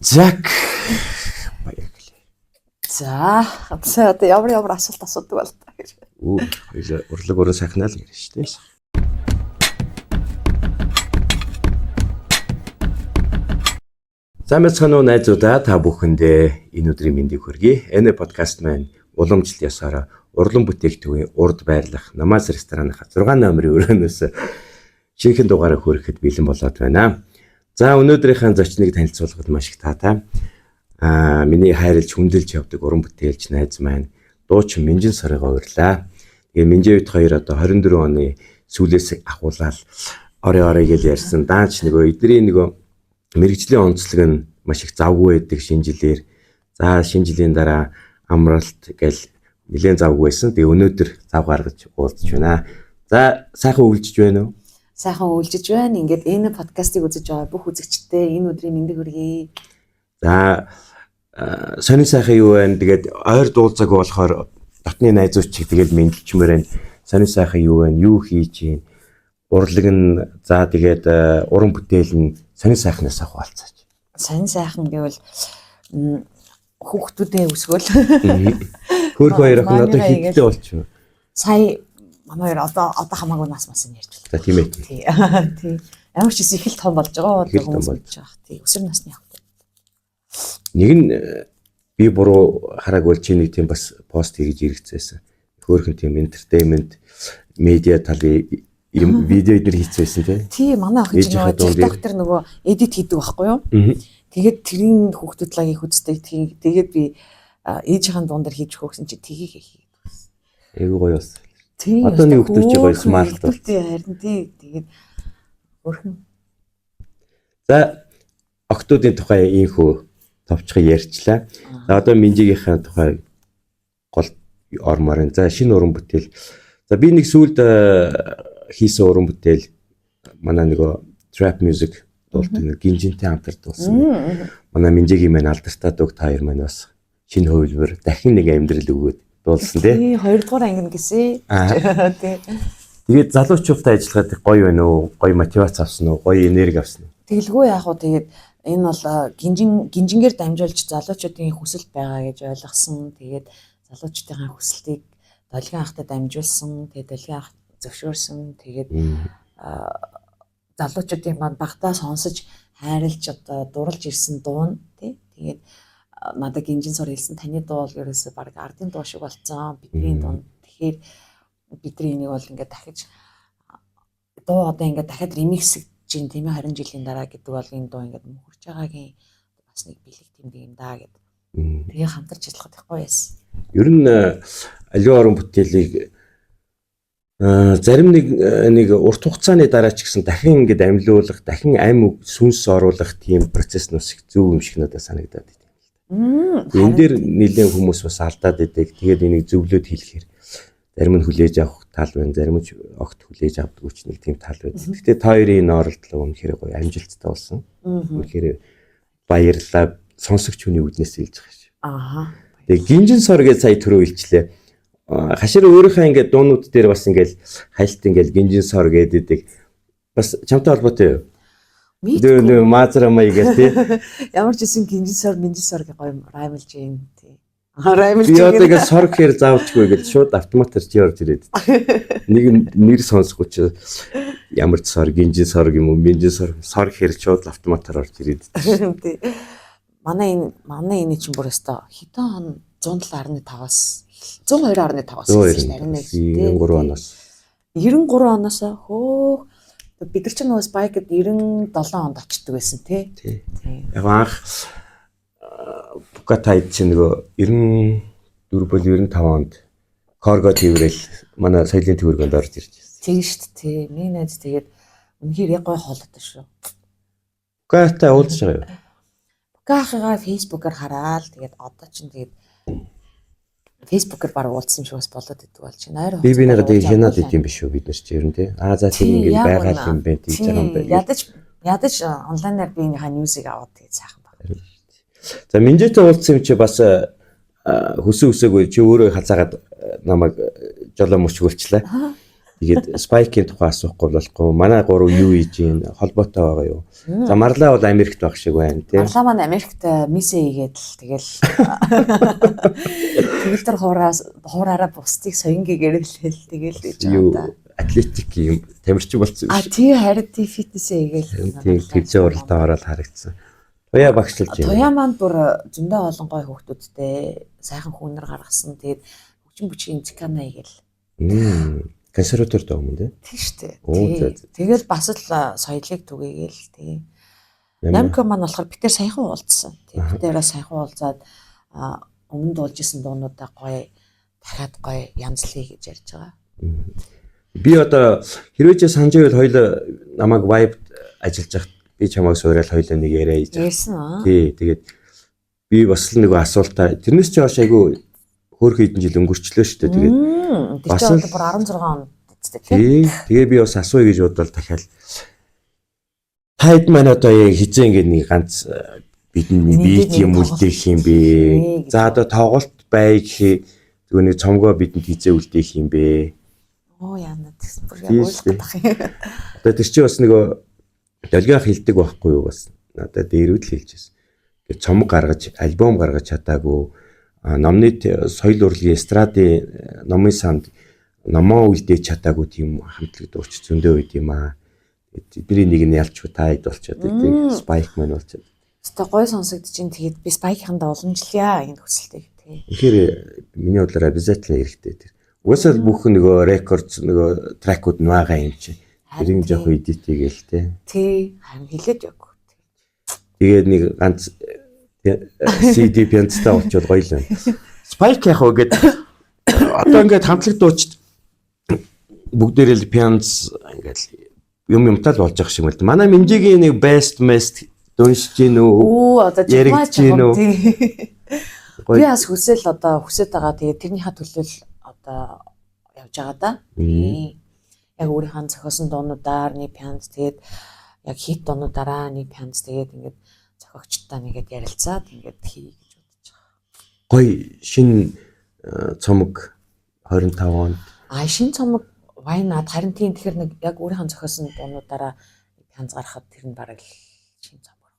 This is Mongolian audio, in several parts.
Зак баярлалаа. За, за одоо ямар ямар асуулт асуудаг бол та гэж. Үу, хоёул урлаг өрөө сайхнаа л гэрэн шүү дээ. За мэцхан уу найзуудаа, та бүхэндээ энэ өдрийн мэндийг хүргэе. Энэ подкаст маань уламжлалт ёсоор урлан бүтээгдэхүүн урд байрлах Намаз рестораны 6 номерын өрөөнөөс шинэхэн дугаараа хүрэхэд бэлэн болоод байна. За өнөөдрийнхээ зочныг танилцуулахад маш их таатай. Миний хайрлж хүндэлж явдаг уран бүтээлч найз маань дуучин Минжин сарыгаа урьлаа. Тэгээ Минжээвд хоёр одоо 24 оны сүүлээс ахуулаад орой орой гэж ярьсан. Даач нөгөө эдний нөгөө мэрэгжлийн онцлог нь маш их завгүй байдаг шинэ жилээр. За шинэ жилийн дараа амралт гэл нэлээд завгүй байсан. Тэгээ өнөөдөр зав гаргаж уулзч байна. За сайхан өвлжиж байна уу? Сайхан өвлжиж байна. Ингээд энэ подкастыг үзэж байгаа бүх үзэгчдэд энэ өдрийн мэндийг хүргэе. За сонин сайхан юу байна? Тэгээд ойр дуулзаагүй болохоор дотны найзууд чиг тэгээд мэдлчмээр байна. Сонин сайхан юу байна? Юу хийж байна? Урлаг нь за тэгээд уран бүтээл нь сонин сайхнаас хуваалцаач. Сонин сайхан гэвэл хүүхдүүдээ өсгөөл. Хөөх хоёр охин одоо хэдтэй болчих вэ? Сая манай хоёр одоо хамаагүй нас мас нь ярьж байна. За тийм ээ. Тий. Ямар ч их л том болж байгаа хүмүүс болж байгаа. Тий. Өсвөр насны охид. Нэг нь би буруу хараагүй бол чи нэг тийм бас пост хийж иргэцээсэн. Хөөхөн тийм entertainment медиа талын юм видео эднэр хийцээсэн тий. Тий, манай охин чинь нөгөө TikTok дээр нөгөө edit хийдэг байхгүй юу? Тэгээд тэрийн хүүхдүүд лагийг үздэг. Тэгээд би ээжийнхэн дуун дээр хийж өгөх гэсэн чи тгийг хийгээд байсан. Айгуу гоё бас. Тий. Одоо нэг хүүхдүүд чи гоё смарт бол. Тий, харин тий. Тэгээд өөрхөн. За октоудын тухай ийхүү товчхон ярьчлаа. За одоо Минжигийнхаа тухай гол ормоор байна. За шинэ уран бүтээл. За би нэг сүүлд хийсэн уран бүтээл манай нөгөө trap music дуулдаг нэг гинжинтэй хамтарч дуулсан. Манай Минжигийн маань алдартай дууг та хоёр маань бас шинэ хувилбар дахин нэг амьдрал өгөөд дуулсан тий. Тий, 2 дугаар анги гэсэн. Тий. Тэгээд залуучуудтай ажиллахад гоё байна уу? Гоё мотивац авсан уу? Гоё энерги авсан уу? Тэгэлгүй яах вэ? Тэгээд энэ бол гинжингээр дамжуулж залуучуудын хүсэлт байгаа гэж ойлгосон. Тэгээд залуучдын хүсэлтийг долгион ахтай дамжуулсан. Тэгээд долгион ах зөвшөөрсөн. Тэгээд залуучуудын маань багтаа сонсож хайрлж одоо дурлж ирсэн дуу тий. Тэгээд надад гинжин сур хэлсэн таны дуу бол ерөөсөө баг ардын дуу шиг болцсон. Бидний дуу. Тэгэхээр бидний энийг бол ингээд дахиж дуу одоо ингээд дахиад ремикс чинь тийм ээ 20 жилийн дараа гэдэг бол энэ дуу ингээд мөхөрч байгаагийн бас нэг бэлэг тэмдэг юм да гэд. Тэгээ хамтарч ажиллахад их гоё байсан. Ер нь аливаа орон бүтээлийг зарим нэг урт хугацааны дараа ч гэсэн дахин ингээд амьлуулах, дахин ам сүнс оруулах тийм процесс нь бас их зөв юм шиг надад санагдаад байна. Энэ дээр нэлээд хүмүүс бас алдаад идэг. Тэгээд энийг зөвлөд хэлэхээр зарим нь хүлээж авах тал байна, зарим нь огт хүлээж авдаггүй ч нэг тийм тал байдаг. Гэхдээ та хоёрын энэ оролдлого үнэхээр гоё амжилттай болсон. Үнэхээр баярлалаа. Сонсогч хүний үднээс хэлж байгаа шүү. Ааха. Тэгээ гинжин сор гэж сая түрүү хэлчлээ. Хашир өөрийнхөө ингээд дуунууд дээр бас ингээд хальт ингээд гинжин сор гэдэг бас чамтай холбоотой юу? Нөө маазра маяг гэх тий. Ямар ч үсэн гинжин сор, минжин сор гэх гоё раймлж юм тий. Раймлж. Би одоо ингээд сор гэхээр заавчгүй гэж шууд автоматар чи орж ирээд. Нэг нэр сонсохгүй чи ямар ч сор, гинжин сор юм уу, минжин сор, сор гэхээр шууд автоматар орж ирээд. Тий. Манай энэ чинь бүр өстой хэдэн он 107.5-аас 102.5-аас шүү дээ. 93 оноос. 93 оноос хөөх бид нар ч нөгөө Spike-д 97 онд очдөг байсан тий. Тий. Яг анх Букатай чинь нөгөө 94 бол 95 онд Корго тэрвэл манай соёлын төвөргөнд орж ирж байсан. Тийм шүү дээ. Тий. Миний найз тэгээд үнэхээр яг гой хоолойтой шүү. Букатай уулзж байгаа юу? Бука ахыгаа Facebook-аар хараал тэгээд одоо чинь тэгээд Facebook-аар баг уулзсан шиг бас болоод идэг бол чинь ойр Би бинийгээ тэгээд хянаад идэм биш үү бид нар чи ер нь тий. Аа за тийм ингээд байгаа юм байна тийж байгаа юм байна. Ядаж онлайнаар би энийхээ ньюсыг аваад тэгээд сайхан байна. За Минжээтэй уулзсан юм чи бас хөсөн өсөөгүй чи өөрөө хазаагаад намайг жолоо мөчгүүлчлээ. Тэгээд Spike-ийн тухай асуухгүй болохгүй. Манай гурав юу хийж гин холбоотой байгаа юу? За Марлаа бол Америкт байх шиг байна тий. Марлаа маань Америкт мисэ хийгээд л тэгэл тэгэл тэр хуураараа бусдыг соёнгийн гэрэлэл тэгэл гэж Юу байгаа да. атлетик юм тамирчин болсон юм А шиг. тий харин тий фитнесээ хийгээл. Тийм төвзөө уралдаа ороод харагдсан. Туяа багшлж байна. Туяа маань бүр зөндөө олон гой хүүхдүүдтэй сайхан хүүнэр гаргасан. Тэгээд хөгжин бүчгийн цикана хийгээл. Консерваторид байгаа юм тий. Тий штэ. Оо, Тий. за, за. Тэгэл бас л соёлыг түгээгээл тий. Ямар- Намко маань болохоор бид тэр саяхан уулзсан. Тий Аха. бид тэрээ саяхан уулзаад өмнө дуулж исэн дуунуудаа гоё дахиад гоё янзлая гэж ярьж байгаа. Би одоо хэрвээ чи санаж байвал хоёул намайг vibe ажиллаж байхад би чамайг суурьал хоёулаа нэг яриа хийж байгаа. Ярьсан аа. Тий, тэгээд би бас л нөгөө асуултаа тэрнээс чи хойш айгүй хөөх хэдэн жил өнгөрчлөө шүү дээ. Тэгээд Тэр бас чинь л- одоо бүр 16 он үстэй тий. тий, тэгээ би бас асууя гэж бодлоо дахиад та хэд маань одоо яг хизээ ингээд нэг ганц бидний Нэг бит нэг юм тоглолт үлдээх юм бэ? хий гэж. За одоо тоглолт бай гэх зүгээр нэг цомгоо бидэнд хизээ үлдээх юм бэ? Оо яана тэгсэн бүр яг Тий уйлах шүү дээ. гэдэг юм. Одоо тэр чинь бас нөгөө долгиох хилдэг байхгүй юу бас надад дээрүүд л хэлжсэн. Ингээд цомог гаргаж, альбом гаргаж чадаагүй номны соёл урлагийн эстрадын номын санд номоо үлдээж чадаагүй тийм хамтлаг дууч зөндөө байд юм аа. Тэдний нэг нь ялчгүй та хэд болчиход тийм Spike маань болчиход. Өстой гоё сонсогдож чинь тэгээд би Spike-ийнхандаа уламжлая энэ хүсэлтийг тий. Тэгэхээр миний бодлоор обязательно хэрэгтэй тэр. Угаасаа л бүх нөгөө рекорд нөгөө тракууд нь байгаа юм чи. Харин Тэрийг жоох эдит хийгээл те. Тий харин хэлээд яг. Тэгээд нэг ганц CD пянцтай болчихвол гоё л байна. Spike яг уу гээд одоо ингээд хамтлаг дуучид бүгдээрээ л пянц ингээд юм юмтай л болж байгаа шиг байна. Манай Минжигийн нэг best mest дөншиж гин үү? Оо одоо Яригдж гин үү? тий. Гоё. Би бас хүсэл одоо хүсэж байгаа. Тэгээд тэрнийхээ төлөө л одоо явж байгаа да. Тий. Яг өөрийнхөө зохиосон дуунуудаар нэг пянз тэгээд яг хит дуунуудаараа нэг пянз тэгээд ингээд зохиогчтой нэгэд ярилцаад ингээд хий гэж бодож байгаа. Гоё шинэ цомог 25 онд А шин цомог why not харин тийм тэгэхээр нэг яг өөрийнхөө зохиосон дуунуудаараа пянз гаргахад тэр нь бараг л шин цомог.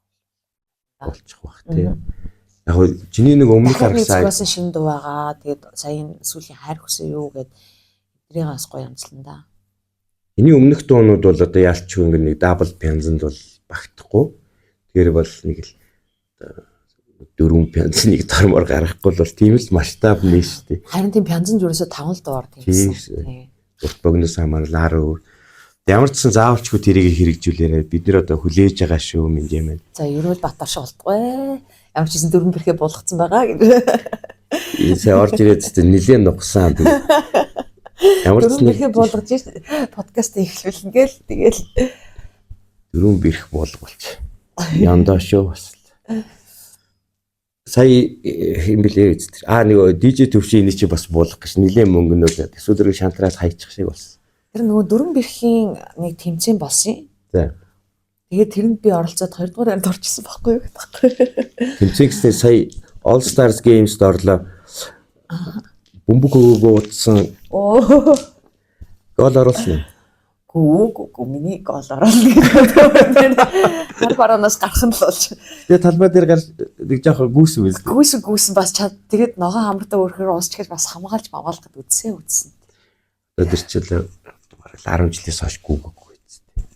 болчих бах тий. Яг гоо чиний нэг өмнөх Дахиад нэг гаргасан зохиосон шин дуу байгаа. Тэгээд сая энэ сүүлийн хайр хүсээ юу гэд эдрийг бас гоё ямцлан да. Эний өмнөх дуунууд бол одоо ялчгүй ингээд нэг дабл пянзанд бол багтахгүй. Тэгэхээр бол нэг л одоо дөрвөн пянз нэг тормоор гаргахгүй бол тийм л масштаб нэ шүү дээ. Харин тийм пянзанд ерөөсөө таван л дууар Тийм тийм. шүү. Урт богиноос хамаарал 10 өөр. Ямар ч сан заавалчгүй тэрийг хэрэгжүүлээрэ бид нэр одоо хүлээж байгаа шүү минь юм. За ерөөл Батар шиг болтгой. Ямар ч гэсэн дөрвөн бэрхээ буулгацсан байгаа гэж. Энэ сая орж ирээд зү нилээн нугсан. Тэгээд Ямар ч Дөрвөн нэг бэрхээ буулгаж ш подкаст эхлүүлнэ гээл тэгэл дөрвөн бэрх буулгуулч. Яндаа шүү бас. л. Сая юм блэ гэж. Аа нөгөө DJ төвшин эний чи бас буулгах гэж нилээн мөнгөнөө эсвэл шантраал хайчих шиг болсон. тэр нөгөө дөрвөн бэрхийн нэг тэмцээн болсон юм. За. Тэгээд тэрэнд би оролцоод 2 дугаар байранд орчихсон байхгүй юу гэдэг. Тэмцээн гэснээр сая All Stars Games-д орлоо. Бөмбөг өгөөгөө утсан Оо. гол оруулсан юм. Гүү гүү гүү миний гол оруулна гэдэг. Тэр хар бараанаас гарах нь л болж. Тэгээ талбай дээр гарч нэг жоох гүйсэн биз. Гүүсэн гүүсэн бас чад тэгээд ногоон хамартаа өрхөр уусчихаж бас хамгаалж мавгаалах гэд үдсээ үдсэн. Одоо тэр чил бараг 10 жилээс хойш гүгөөгүй үсттэй.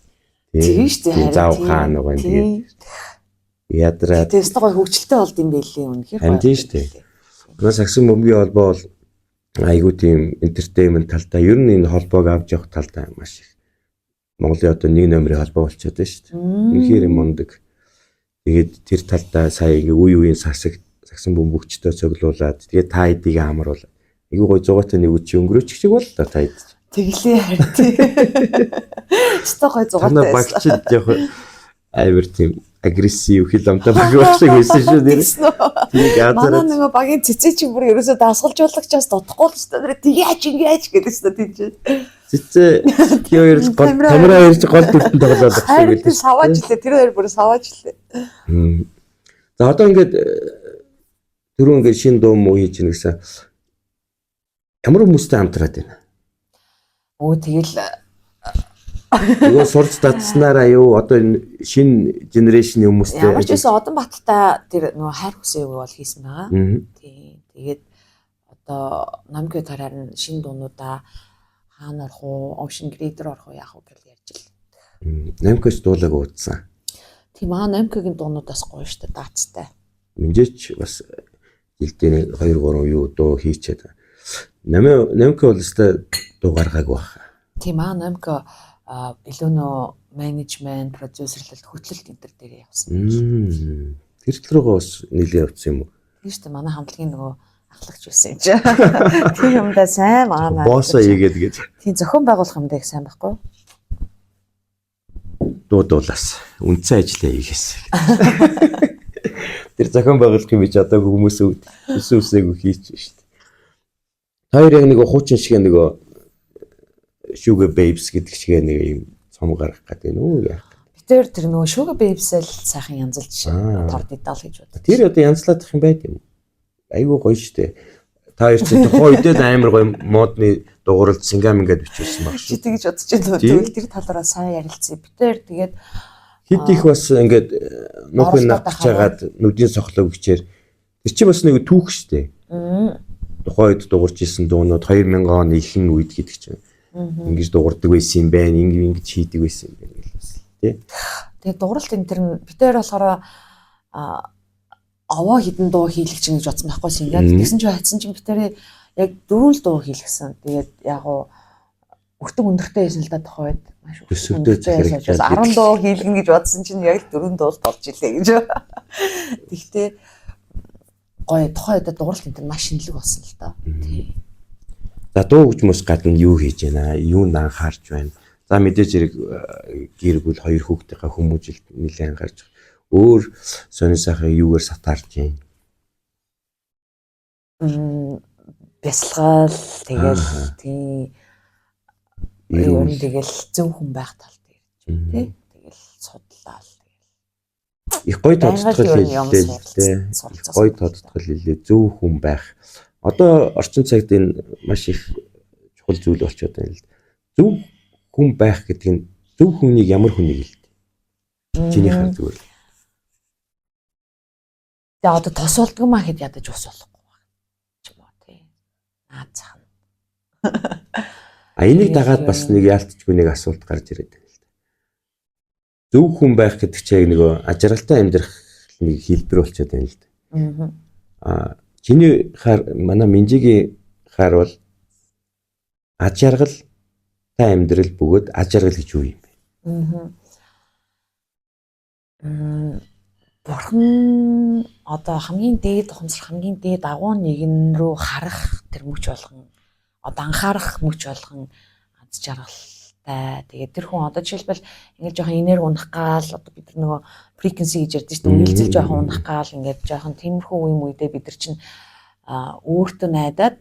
Тийм шүү дээ. Тийм, Зав хаан нөгөө тэгээд ядраад Тэгээд өстө гоё хөвгчлөлтэй болд юм байлээ үнэхээр. Харин тийм шүү дээ. Манай сагсан бөмбөгийн холбоо бол айгүй тийм entertainment талдаа ер нь энэ холбоог авч явах талдаа маш их Монголын одоо нэг номерын холбоо болчиход байна шүү дээ. Үнэхээр юм мундаг. Тэгээд тэр талдаа сая ингээ үе үеийн сасаг сагсан бөмбөгчтэй цоглуулад тэгээд та хэдийг амруулаад айгүй гой зугаатай нэг үчи өнгөрөөч шиг боллоо та хэд. Тэглээ харин тийм. Өстө гоё Танаа зугаатай байсан. багчд яг амар тийм агрессив хил амтай баг баг шиг байсан шүү дээ. Тэгсэн үү? Тийг Манай азараад нөгөө багийн цэцээ чи бүр ерөөсөө дасгалжуулагчаас дутхгүй л шүү дээ. Тэгяач ингэж гэдэг шүү дээ тийм чи. цэцээ тий хоёр л гол Тамира тамира хоёр ч гол дүртэн тоглоод байх шиг Харин байлээ. тийм саваач лээ. Тэр хоёр бүр саваач лээ. Мм. За одоо ингээд түрүү ингээд шинэ дуу муу хийж гин гэсэн ямар хүмүүстэй хамтраад байна? Өө тэгэл Нөгөө сурч татснараа юу одоо энэ шинэ generation -ы хүмүүстэй ямар ч байсан Удан Баттай тэр нөгөө хайр хүсээг бол хийсэн байгаа. Тийм. Тэгээд одоо Намкё тараар нь шинэ дуунуудаа хаана орох уу, Ocean Grader орох уу, яах уу гэж ярьж л. Намкоч дуулаг уудсан. Тийм аа, Намкогийн дуунуудаас гоё штэ, даацтай. Минжээч бас жилдээ нэг 2 3 юу дуу хийчээд. Намко бол өстой дуу гаргаагүй байх. Тийм аа, Намко илүү нөө менежмент, продюсерлэлт, хөтлөлт энэ төр дээр явсан. Тэр тал руугаа бас нэлээд явсан юм уу? Тийм штэ, манай хамтлагийн нөгөө ахлагч байсан юм чи. Тийм юмдаа сайн манай. Боосоо хийгээд гэж. Тийм, зохион байгуулах юмдаа их сайн байхгүй юу? Дуу дуулаас үндсэн ажиллаа хийгээсэй. Тэр зохион байгуулах юм би чадаагүй хүмүүс өсөн үсээгүй хийч шүү дээ. Та хоёр яг нэг хуучин шиг нөгөө Sugar Babes гэдэг шиг нэг юм цом гаргах гэдэг нь үү яах. Бид тэр нөгөө Sugar Babes-эл сайхан янзалж торд идаал гэж бодсон. Тэр одоо янзлаадах юм байд юм. Айгуу гоё шүү дээ. Та хоёр чинь тухайн үедээ л амар гоё модны дугууралд сингам ингээд бичүүлсэн баг Чи шүү. тэгж бодож байна. Тэгвэл тэр талаараа сайн ярилцъя. Бид тэр тэгээд Хэд их бас ингээд нухын Оролдоод навч хагаад нүдийн сохлог бичээр тэр чинь бас нэг түүх шүү дээ. Тухайн үед дуурж исэн дуунууд 2000 он ихэнх үед гэдэг чинь ингэж дуурдаг байсан юм байна, ингэ ингэж хийдэг байсан юм байна гэл бас тий. Тэгээд дууралт энэ тэр нь бид тэр болохоор овоо хідэн дуу хийлгэж чинь гэж бодсон байхгүй сингад. Тэгсэн чинь хайцсан чинь бид тэр яг дөрвөн л дуу хийлгсэн. Тэгээд яг уу өртөг өндөртэй байсан л да тухайн үед. Маш Төсөвтэй байсан учраас 10 дуу хийлгэнэ гэж бодсон чинь яг л дөрвөн дуу болж илээ гэж. Тэгтээ гоё тухайн үед дууралт энэ тэр маш шинэлэг болсон л да. Тий. За, дуу хөгжмөөс гадна юу хийж байна? Юунд анхаарч байна? За, мэдээж хэрэг гэр бүл, хоёр хүүхдийнхаа хүмүүжилт нэлээд анхаарч байна. Өөр сонин сайхан юугаар сатаарч байна? Бясалгал тэгэл тий. Ер нь тэгэл зөв хүн байх тал дээр тий. Тэгэл судлаа л тэгэл. Их гоё Байнга л тодтгол ер нь юм хэллээ л дээ. Их суралцах гоё тодтгол хэллээ. Зөв хүн байх. Одоо орчин цагт энэ маш их чухал зүйл болчиход байна л да. Зөв хүн байх гэдэг нь зөв хүнийг ямар хүнийг хэлдэг? Чиний хар зүгээр. Тэгээ одоо тос болдгоо маа хэд ядаж ус болохгүй байна ч юм уу тий. Наад зах нь. А энийг дагаад бас нэг яалтчгүй нэг асуулт гарч ирээд байна л да. Зөв хүн байх гэдэг чинь яг нөгөө ажралтай амьдрах нэг хэлбэр болчиход байна л да. А чиний хар манай Минжигийн хар бол аж аргал та амьдрал бөгөөд аж аргал гэж юу юм бэ? Бурхан одоо хамгийн дээд ухамсар, хамгийн дээд агуу нэгэн рүү харах тэр мөч болгон одоо анхаарах мөч болгон аз жаргалтай. Тэгээд тэр хүн одоо жишээлбэл ингээд жоохон энерги унах гал одоо бид нар нөгөө frequency гэж ярьдаг шүү дээ. Үйлзэл жоохон унах гал ингээд жоохон тиймэрхүү үе үедээ бид нар чинь өөртөө найдаад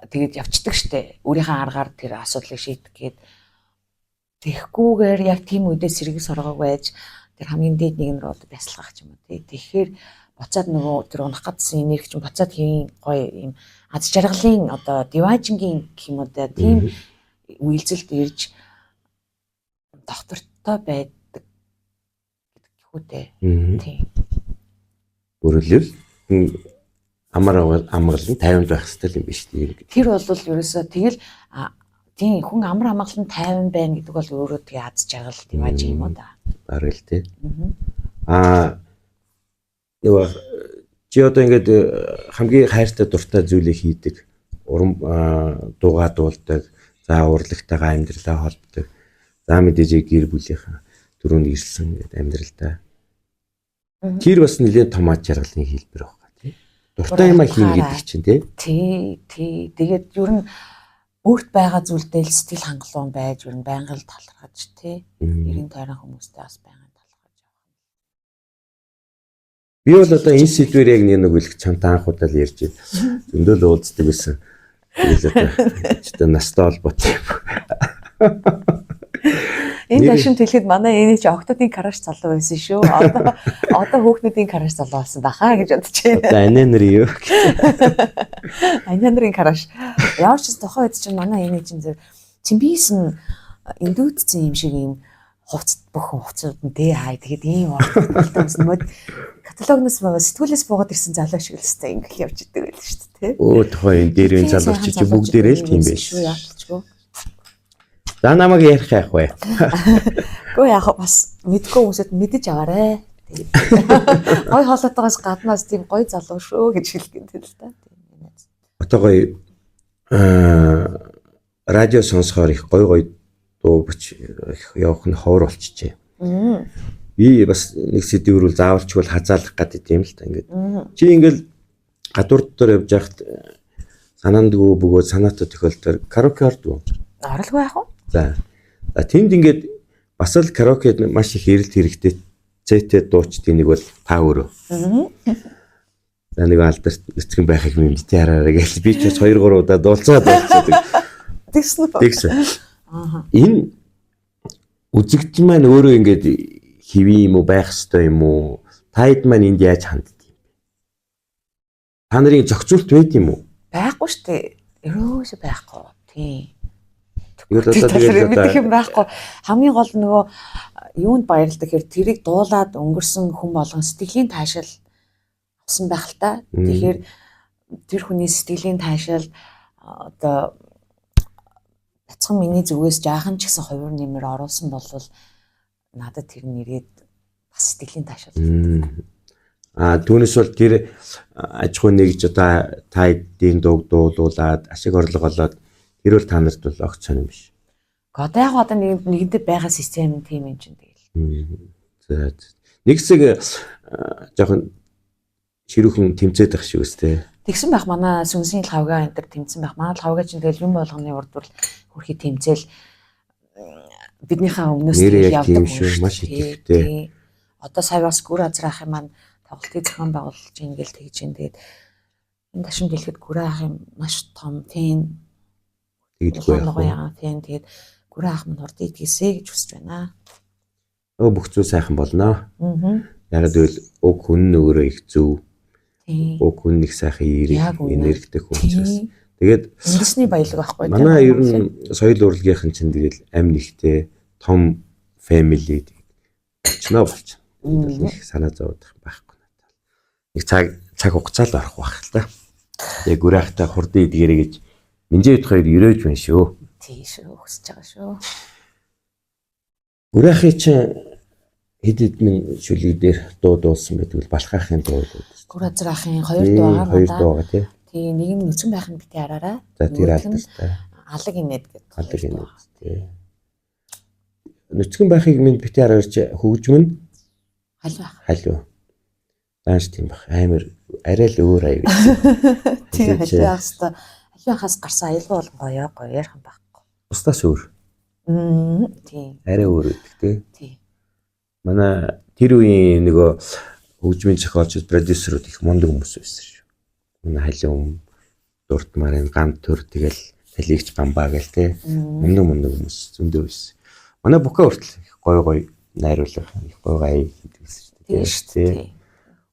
тэгээд явцдаг штэ. Өөрийнхөө аргаар тэр асуудлыг шийдэх гээд тэгхгүйгээр яг тийм үедээ сэргийг соргоог байж тэр хамгийн дээд нэг нь рүү одоо бясалгах ч юм уу тий. Тэгэхээр буцаад нөгөө тэр унах гадсан энерги чинь буцаад тийм гоё юм аз жаргалын одоо диважингийн гэх юм уу да тийм үйлзэлд ирж доктортой байдаг гэдэг хүүтэй. Тийм. Өөрөлдөл амар амгалан тайван байх хэрэгтэй юм биш үү? Тэр бол ерөөсөө тэгэл тийм хүн амар амгалан тайван байна гэдэг бол өөрөө тэгээ аз жаргал диваж юм уу да. Бараг л тий. Аа нөгөө чи одоо ингээд хамгийн хайртай дуртай зүйлийг хийдэг, урам дуугаа дуулдаг, за урлагтайгаа амьдралаа холбодог. За мэдээж гэр бүлийнхаа түрүүнд ирсэн гэдэг амьдралдаа. Тэр бас нэлээд том аж жаргалын хэлбэр баг тий. Дуртай юмаа хийн гэдэг чинь тий. Тий, тий. Тэгээд ер нь өөрт байгаа зүйлдээ л сэтгэл хангалуун байж, ер нь байнга л талархаж тий. Эрен тойрон хүмүүстэй бас байнга талархаж явах. Би бол одоо энэ сэдвээр яг нэг нэг чамтай анх удаа л ярьж байна. Зөндөл уулздаг байсан. Тэгэл одоо ч одоо настай холбоотой юм. Энэ ташин хэлэхэд манай энэ чи октодын crush залуу байсан шүү. Одоо хүүхнүүдийн crush залуу болсон баха гэж бодож байна. Одоо анаа нарын юу? Анаа нарын crush. Ямар ч тухайн үед чинь манай энэ чинь зөв чимбисэн эндүүдсэн юм шиг юм хувц бүх хувцууд нь дээ хай тэгээд ийм оролцолтой юмсан мод каталогноос сэтгүүлээс буугаад ирсэн залуу шиг л өстэй ингээл явж идэг байл шүү дээ. Өө тухайн энэ дээр энэ залуу чи бүгдээрээ л тийм байж. Шүү яалтчгүй. За намайг ярих яах вэ? Гэхдээ яг бас мэдгүй хүмүүсэд мэдэж аваарэ. Гой хоолойтойгоос гаднаас тийм гой залуу шүү гэж хэлэх юм л та. Одоо гоё радио сонсохоор их гой гой дуу бич явах нь ховор болчихжээ. Би бас нэг сэдвэрүүл заавалчгүй хазаалах гэдэг юм л та ингээд. Чи ингээл гадуур дотор явж байхад санаандгүй бөгөөд санаатай тохиолдолд караоке ордгоо. Оролгүй яах вэ? За. За тэнд ингээд бас л караокед маш их эрэлт хэрэгтэй цэтэй дуучдын нэг бол та өөрөө. За нэг алдарт нүцгэн байхыг мэдээ хараарай гэж би ч бас 2 3 удаа дуулцаад дуулцаад. Тэгсэн үү? Тэгсэн. Энэ үзэгдэл маань өөрөө ингээд хэвийн юм уу байх ёстой юм уу? Та хэд маань энд яаж хандд юм бэ? Та нарын зохицуулт байд юм уу? Байхгүй шүү дээ. Ерөөсөө байхгүй. Тийм. Тэгэл мэдэх юм байхгүй. Хамгийн гол нөгөө юунд баярлдаг гэхээр тэрийг дуулаад өнгөрсөн хүн болгон сэтгэлийн таашаал авсан байх л та. Тэгэхээр тэр хүний сэтгэлийн таашаал одоо бяцхан миний зүгээс жаахан ч гэсэн хувир нэмэр оруулсан бол надад тэр нэрээд бас сэтгэлийн таашаал. Аа түүнээс бол тэр аж ахуй нэгж одоо та эдийн дууг дуулуулад ашиг орлого олоод тэр бол та нарт бол огт сонирн биш. Одоо яг одоо нэгэнтээ байгаа систем тийм юм чинь тэгэл. За нэг хэсэг жоохон ширүүхэн тэмцээд байх шиг үстэй. Тэгсэн байх манай сүнсийн лхавга энэ төр тэмцсэн байх. Манай лхавга чинь тэгэл юм болгоны урд бүр хөрхи тэмцээл биднийхээ өмнөөс явдаг шүү. Маш идэвхтэй. Одоо сая бас гүр азраахын маань тоглолтыг зохион байгуулж ингээл тэгж юм. Тэгээд энэ ташин дэлгэд гүр ахын маш том фэн тэгдэггүй яах вэ? Фэн тэгээд гүр ах минь хурд идгээсэ гэж хүсэж байна. Өө бүх зүйл сайхан болно. Яг гэвэл уг хүн нь өөрөө их зөв. Уг хүн их сайхан эерэг энергитэй хүн учраас. Тэгээд үндэсний баялаг байхгүй. Манай ер нь соёл урлагийнхан чинь тэгэл амь нэгтэй том family болчихно болчихно. Нэг санаа зовох байхгүй надад. Нэг цаг хугацаа л орох байх л та. Тэгээ гүрэхтэй хурдан идгэрэй гэж Минжээ хэд хоёр өрөөж байна шүү. Тий шүү, хүсэж байгаа шүү. Гүрэхий чинь хэд хэдэн шүлэг дээр дуу дуулсан байдаг бол Балхаахын дуу л үү. Гүр азраахын хоёр дуу байгаа надаа. Хоёр дуу байгаа тий. Тий, нэг нь нүцгэн байх нь битээ хараарай. За тэр алдартай. Алаг инээд гэдэг. Алаг инээд тий. Нүцгэн байхыг минь битээ хараарч хөгжмөн халиу ах. Халиу. Даанч тийм бах. Амар арай л өөр аяг. Тий, халиу ах хэвээр халиу ахаас гарсан аялал бол гоё гоё ярих юм байхгүй. Бусдаас өөр. Тийм. Арай өөр байдаг тий. Тий. Манай тэр үеийн нөгөө хөгжмийн зохиолчд, продюсерууд их мундаг хүмүүс байсан шүү. Манай халиу дурдмаар энэ гам төр тэгэл талигч гамбаа гэл тий. Мундаг хүмүүс зөндөө байсан. Манай Бука хүртэл их гоё гоё найруулга, их гоё гоё хийдэг байсан шүү дээ. Тийм шүү дээ.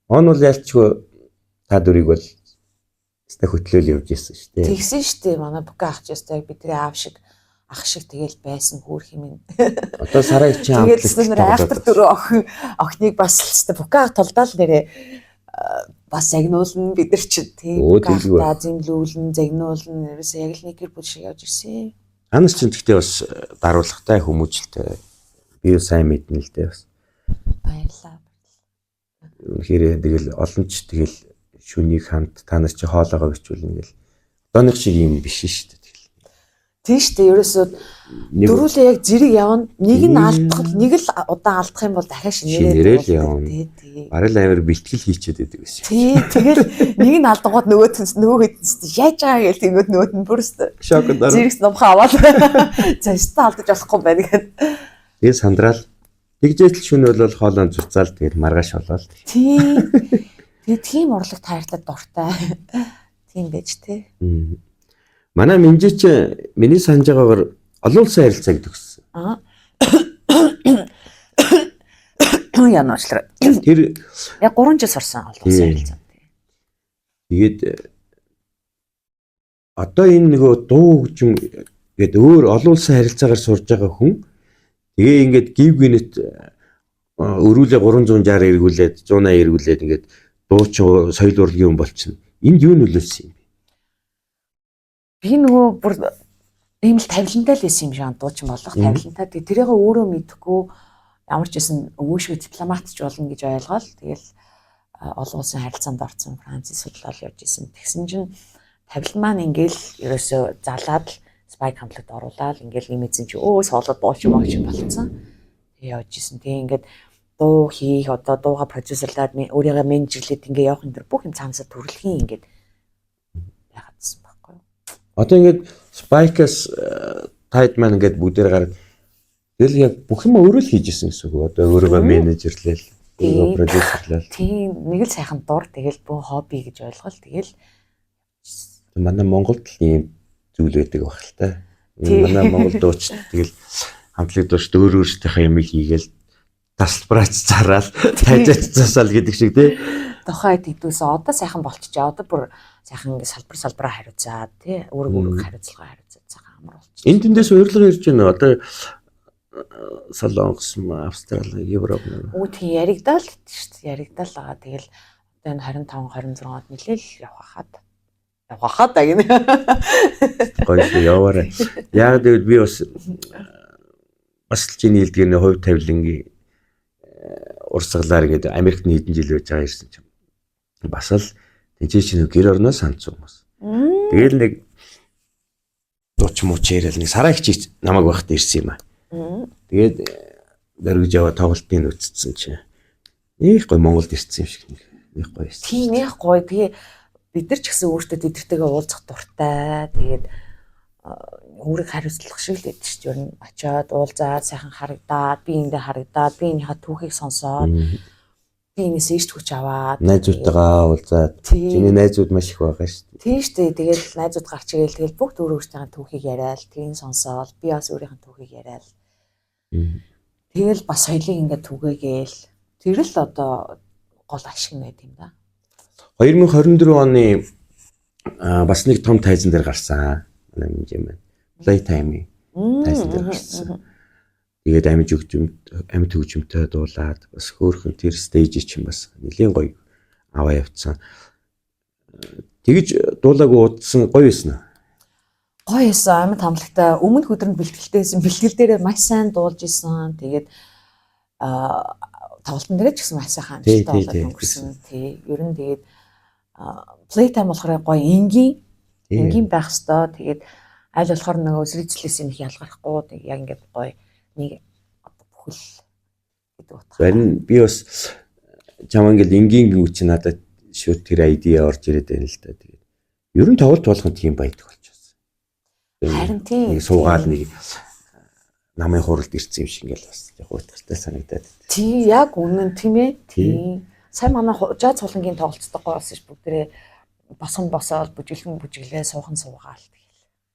Он бол ялчгүй та дүрийг бол өстой хөтлөөл явж ирсэн шүү дээ. Тэгсэн шүү дээ. Манай Бука ах ч өстой бидний аав шиг ах шиг тэгэл байсан хүүрх юм. Одоо сараа ичин амтлаг. Тэгэл нэр айхтар дөрөв охиныг бас л өстой Бука ах тулдаал нэрээ бас загнуулна бид нар чинь тийм Бука ахтаа зэмлүүлнэ, загнуулна. Ерөөсөө яг л нэг гэр бүл шиг явж ирсэн. Анас чинь тэгтээ бас даруулгатай хүмүүжлтэй. Би сайн мэднэ л дээ бас. Баярлалаа. Үнэхээр тэгэл олон ч тэгэл шүнийг хамт та нар чи хоолоогоо бичүүлнэ гэл. Одооных шиг юм биш шүү дээ. Тэгэл. Тийм шүү дээ. Ерөөсөө дөрүүлээ яг зэрэг явна. Нэг нь алдах, нэг л удаан алдах юм бол дахиад шинээрээ явна. Тий. Бараг л амар бэлтгэл хийчихэд байдаг гэсэн. Тий. Тэгэл нэг нь алдангууд нөгөөт нь нөгөө хэдэн яаж байгаа гэл тэнгүүд нөгөөт нь бүр шоконд орно. Зэрэгс номхон аваад за өстө алдаж болохгүй байна гэхэд. Тэгээ сандраал тэгжээтэл шүн бол хоолоо цуцаал тэгэл маргааш болоод. Тий. Тэгээ тийм урлаг таартлаад дуртай. Тийм байж тээ. Манай Минжи чи миний санаж байгаагаар олон улсын харилцааг төгссөн. Аа. Януучлаа. Тэр Яг 3 жил сурсан олон улсын харилцаанд. Тэгээд одоо энэ нөгөө дуу хөгжим гээд өөр олон улсын харилцаагаар сурж байгаа хүн тэгээ ингээд гів гинэт өрүүлээ 360 эргүүлээд 180 эргүүлээд ингээд дуучин соёл урлагийн хүн болчихно. Энд юу нөлөөлсөн юм бэ? Би нөгөө бүр ийм л тавилантай л байсан юм шиг дуучин болох тавилантай. Тэгээ тэрийг өөрөө мэдэхгүй ямар ч байсан өвөөшгөө дипломат ч болно гэж ойлгоол. Тэгэл олон улсын харилцаанд орсон, Францын судлал явж исэн. Тэгсэн чинь тавилан маань ингээл ерөөсөө залаад л Spike хамтлагт оруулаад ингээл юм эзэн чи өө солоод дуучин багч болцсон. Тэгээ явж исэн. Тэгээ ингээд дуу хийх одоо дууга продюсерлаад өөрийгөө менежерлээд ингээ явах энэ төр бүх юм цаанасаа төрөлхийн ингээд байгаадсан байхгүй юу. Одоо ингээд Spike-аас тайд маань ингээд бүгдээр гараад тэгэл яг бүх юм өөрөө л хийж исэн гэсэн үг. Одоо өөрийгөө менежерлээл, өөрийгөө продюсерлээл. Тийм, нэг л сайхан дур тэгэл бүх хобби гэж ойлгол тэгэл. Манай Монголд л ийм зүйл байдаг байх л та. Манай Монгол дуучид тэгэл хамтлаг дуучид өөр өөрсдийнхээ юмыг хийгээл тасалбараач зараал, тайзаач засаал гэдэг шиг тий. Тухайд хэдүүсэн одоо сайхан болчихжээ. Одоо бүр сайхан ингээ салбар салбараа хариуцаад тий үүрэг үүрэг хариуцлага хариуцаад сайхан амар болчихжээ. Энэ тэндээс урилга ирж байна. Одоо Солонгос, Австрали, Европ. Үгүй тийм яригдаал шүү дээ. Яригдаал байгаа. Тэгэл одоо энэ 25 26 онд нэлээл явах хаад. Явах хаад гинэ. Гоё шүү яваарай. Яг гэвэл би бас бас л чиний хэлдгээр хувь тавилангийн урсгалаар ингээд Америкт нэгэн жил байж байгаа ирсэн чинь бас л тэнцээ чинь гэр орноо санацсан хүмүүс. Тэгэл нэг дууч мууч яриад нэг сараа хичээч намайг байхад ирсэн юм аа. Тэгээд дөрвж яваа тоглолтыг үзсэн чинь их гоё Монголд ирсэн юм шиг нэг гоё ирсэн. Тийм их гоё. Тэгээ бид нар ч гэсэн өөртөө тэдэртэйгээ уулзах дуртай. Тэгээд үүрэг хариуцлах шиг л байдаг шүү дээ. Ер нь очиод уулзаад сайхан харагдаад, би эндээ харагдаад, би энийхээ түүхийг сонсоод, би энэс ирч хүч аваад найзуудтайгаа уулзаад. Чиний найзууд маш их байгаа шүү дээ. Тийм шүү дээ. Тэгэл найзууд гарч ирээл тэгэл бүгд өөр өөртөө түүхийг яриад, тэрийг сонсоол, би бас өөрийнх нь түүхийг яриад. Тэгэл бас соёлыг ингээд түгээгээл. Тэр л одоо гол ашиг нь байт юм да. 2024 оны бас нэг том тайзан дээр гарсан. Манай хэмжээ маань. Playtime-ийн тайзан дээр гарсан. Тэгээд амьд хөгжим, амьд хөгжимтэй дуулаад бас хөөхөн тэр stage чинь бас нэлийн гоё аваа явцсан. Тэгж дуулаагүй удсан гоё байсан уу? Гоё байсан, амьд хамтлагтай өмнөх өдөр нь бэлтгэлтэй байсан. Бэлтгэл дээрээ маш сайн дуулж исэн. Тэгээд тоглолтын дээрээ ч гэсэн маш сайхан амжилттай болоод өнгөрсөн. Тий, ер нь тэгээд playtime болохоор гоё энгийн энгийн байх хэвээр. Тэгээд аль болохоор нөгөө сэрийцлээс нэг ялгархгүй тэг яг ингээд гоё нэг одоо бүхэл гэдэг утгаар. Харин би бас чамаа ингээд энгийн гүн чинь надад шууд тэр idea орж ирээд байна л да. Тэгээд ер нь тоглолт болгон тийм байдаг болчихсон. Харин тийм. Нэг суугаал нэг намын хуралд ирсэн юм шиг ингээл бас яг утгатай санагдаад. Тий, яг үнэн тийм ээ. Тий. Сайн манай жаз цулангийн тоглолцдог гоё болсон ш бүгдээрээ босон босоол бүжиглэн бүжиглээ суухан суугаал тэгэл.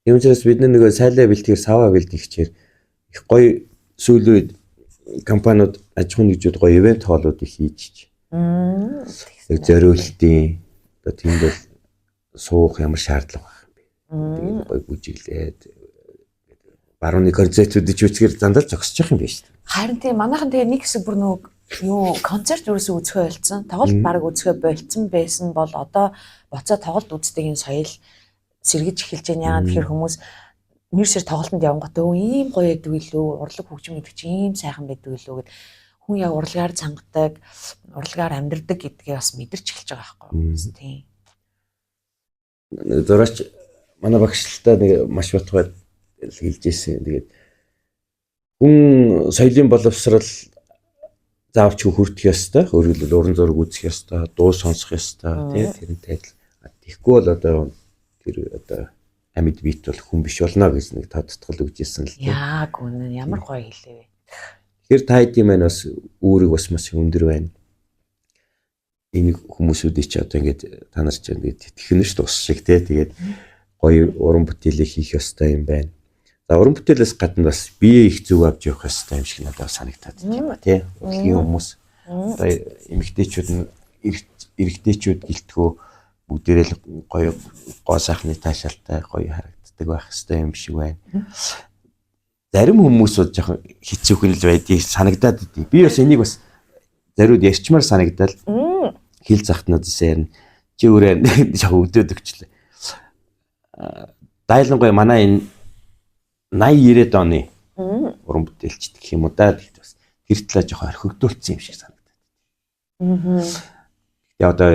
Тийм учраас бид нөгөө сайлаа бэлтгэхэр саваа бэлтгэхчээр их гоё сүүлийн үед компаниуд аж ахуйн нэгжүүд гоё ивент хоолууд их хийж. Яг зориултын одоо тэнд бол суух ямар шаардлага байх юм бэ? Тэгээд гоё бүжиглээд барууны концертүүд ч үзэхээр дандаа зогсчих юм байна шүү дээ. Харин тийм манайхан тэгээ нэг хэсэг бүр нөгөө юу концерт ерөөсөө үзэхөө болцсон. Тоглолт баг үзэхөө болцсон байсан бол одоо буцаа тоглолт үздэг энэ соёл сэргэж эхэлж байна. Яагаад тэгэхээр хүмүүс нэрсэр тоглолтод явангуудаа өө ийм гоё байдаг илүү, урлаг хөгжим гэдэг чинь ийм сайхан байдаг илүү гэд хүн яг урлагаар цангадаг, урлагаар амьдрдаг гэдгээ бас мэдэрч эхэлж байгаа байхгүй юу? Тийм. Зураач манай багшлалтаа нэг маш батгай хэлж ирсэн. Тэгээд хүн соёлын боловсрал заавч хүртэх ёстой, өөрөөр хэлбэл уран зураг үзэх ёстой, дуу сонсох ёстой, тий тэрнтэй адил. Тэгэхгүй бол одоо тэр одоо амьд бит бол хүн биш болно гэж нэг тодтгол өгч ирсэн л дээ. Яг үнэн ямар гоё хэлээ вэ. Тэгэхээр та хэдийн маань бас үүрэг бас маш өндөр байна. Энэ хүмүүсүүдийг чи одоо ингээд та нар чи ингээд тэтгэнэ шүү дээ ус шиг тий. Тэгээд гоё уран бүтээлийг хийх ёстой юм байна. За, уран бүтээлээс гадна бас бие их зөв авч явах хэрэгтэй юм шиг надад санагдаад тийм ба, тий. Урлагийн хүмүүс, одоо эмэгтэйчүүд нь, эрэгтэйчүүд гэлтгүү, бүгдээрээ л гоё гоо сайхны таашаалтай гоё харагддаг байх хэрэгтэй юм шиг байна. Зарим хүмүүс бол жоохон хэцүүхэн л байдгийг санагдаад идэв. Би бас энийг бас зариуд ярьчмаар санагдал хэл захт надаас ярина. Чи өөрөө жоохон өдөөд өгчлээ. Дайлангуй манай энэ 80 90-ад оны уран бүтээлчд гэх юм уу да, тэгэхдээ бас тэр талаа жоохон орхигдуулсан юм шиг санагдаад. Тэгээ одоо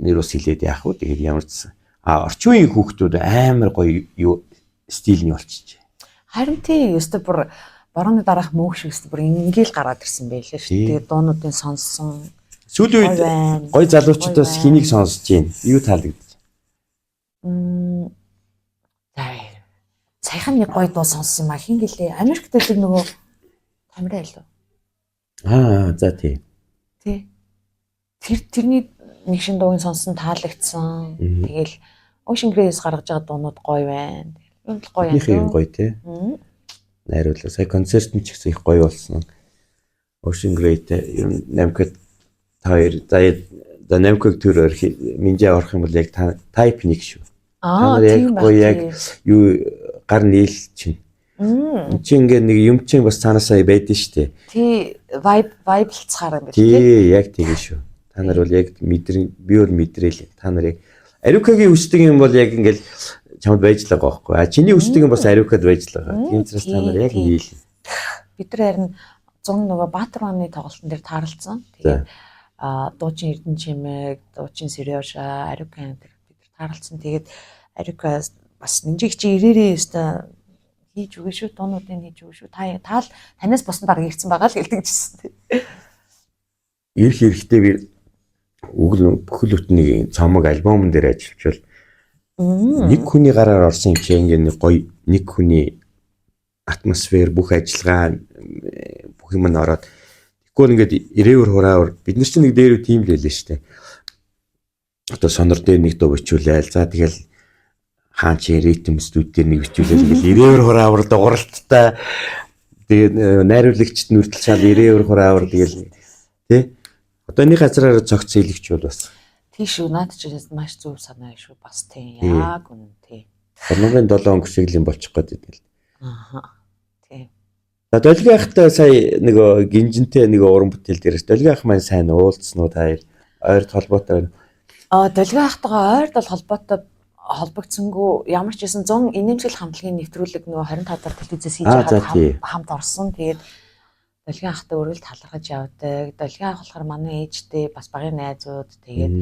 нэр ус хилээд яах вэ? Тэгээд ямар ч сан. А орчин үеийн хүүхдүүд амар гоё юу стил нь болчихжээ. Харин тий, ёстой бүр борооны дараах мөнх шиг ёстой бүр ингээл гараад ирсэн байлээ шүү. Тэгээд дуунуудын сонссон. Сүүлийн үед гоё залуучуудаас хэнийг сонсож байна? Юу таалагдчих? За, саяхан нэг гоё дуу сонссон юм а. Хин гэлээ? Америкт байдаг нөгөө Тамира илүү. Аа, за тий. Тий. Тэрний нэг шин дууг сонссон, таалагдсан. Тэгэл Ocean Grace гаргаж байгаа дуунууд гоё байна. Юм л гоё юм. Юм гоё тий. Найруулаа. Сая концерт нь ч гэсэн их гоё болсон. Ocean Grey ер нь Намка та хоёр, за Намкаг төр минжээ орох юм бол яг type 1 шүү. Аа, тийм гоё яг юу гар нийл чинь. Чи ингээ нэг юм чинь бас цаанаасаа байдэн штэ. Тий, vibe-лцахаар юм байна тий. Яг тэгээ шүү. Та нар бол яг мэдрэн, би бол мэдрээл. Та нар яг Ариукагийн хүсдэг юм бол яг ингээл чамд байж л байгаа байхгүй. А чиний хүсдэг юм бас Ариукад байж л байгаа. Тийм учраас та нар яг нийл. Бид нар харин 100 нөгөө Баатарваны тоглолтын дээр тааралцсан. Тэгээд дуучин Эрдэнэ Чимэг, дуучин Серёжа, Ариука энэ бид нар тааралцсан. Тэгээд Ариука бас нэмжиг чи ирээрээ өстой хийж өгөө шүү, дуунуудыг хийж өгөө шүү. Та таал танаас босон дараа ирсэн байгаа л гэлдэг жисэн. Ирэх эрэхтэй би үгэл бүхэл бүтнийг цомог альбомн дээр ажиллавчвал нэг хүний гараар орсон юм чи ингээ нэг гоё нэг хүний атмосфер, бүх ажиллагаа, бүх юм нь ороод, тэгвэл ингээд ирээвэр хураавар бид нар чинь нэг дээр тийм л байлээ шүү дээ. Одоо сонор дээр нэг дуу бичүүлээл, за тэгэл хаан чи ритм студ дээр нэг бичүүлээл, ингээл ирээвэр хураавар дууралттай, тэгээд найруулагчд нүртэл шал ирээвэр хураавар, тэгэл тий. Одоо нэг газраар цогц хийлэгч бол бас тий шүү, наад чи маш зөв санаа шүү, бас тий, яг үнэн тий. 2007 он гүшиглийн болчих гээд байдаг л. Аа. Тий. За, Долгиа ахтай сая нөгөө гинжинтэй нөгөө уран бүтээл дээрээс Долгиа ах маань сайн уулзсан уу, та хоёр ойрд холбоотой байна? Аа, Долгиа ахтайгаа ойрд бол холбоотой холбогдсонгүй, ямар ч байсан 100 инээмсэглэл хамтлагийн нэвтрүүлэг нөгөө 25 дахь телевизээс хийж байхад хамт орсон. Тэгээд Долгиа ахтай өргөл талархаж явдаг. Долгиа ах болохоор манай ээжтэй бас багын найзууд. Тэгээд